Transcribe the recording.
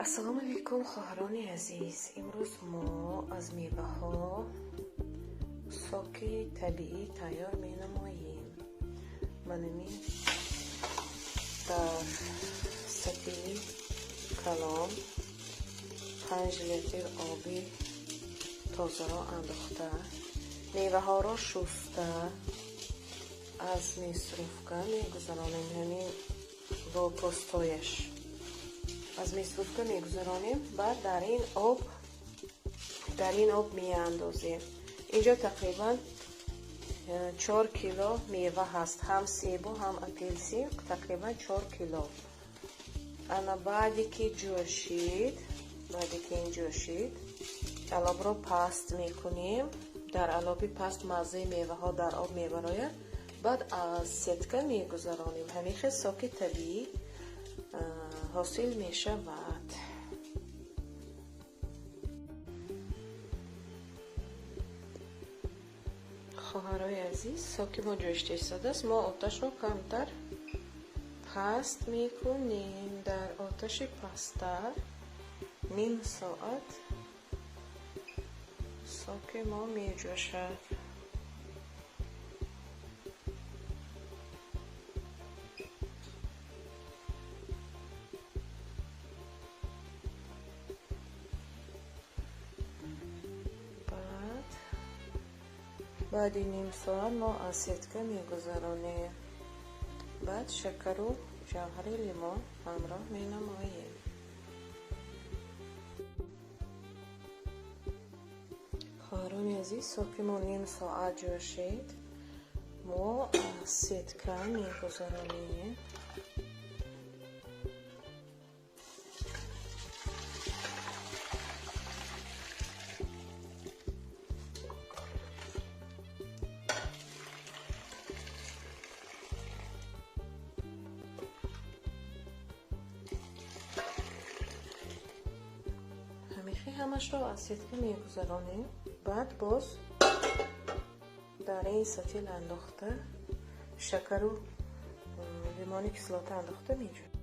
Ассалому алайкум, хоҳарони азиз. Имрӯз мо аз меваҳо соки табиӣ тайёр менамоем. Манами дар сатили калон 5 литр оби тозаро андохта, меваҳоро шуста аз мясорубка мегузаронем, ҳамин бо пӯстояш аз мясорубка мегузаронем, баъд дар ин об меандозем. Инҷо тақрибан 4 кило мева ҳаст, ҳам себу ҳам апелсин, тақрибан 4 кило. Ана баъде ки ин ҷӯшид, алобро паст мекунем. Дар алоби паст маззаи меваҳо дар об мебарояд. Баъд аз сетка мегузаронем. Ҳамин хел соки табиӣ ҳосил мешавад. Хоҳарои азиз, соки мо ҷӯшида истодааст. Мо оташро камтар паст мекунем. Дар оташи пасттар ним соат соки мо меҷӯшад. Баъд баъди ним соат мо аз сетка мегузаронем. Баъд шакару ҷавҳари лимон ҳамроҳ менамоем. Хоҳарони азиз, соки мо ним соат ҷӯшид. Мо аз сетка мегузаронем. Ҳамихел ҳамашро аз сетка мегузаронем. Баъд боз дар ин сатил андохта, шакару лимони кислота андохта меҷӯшем.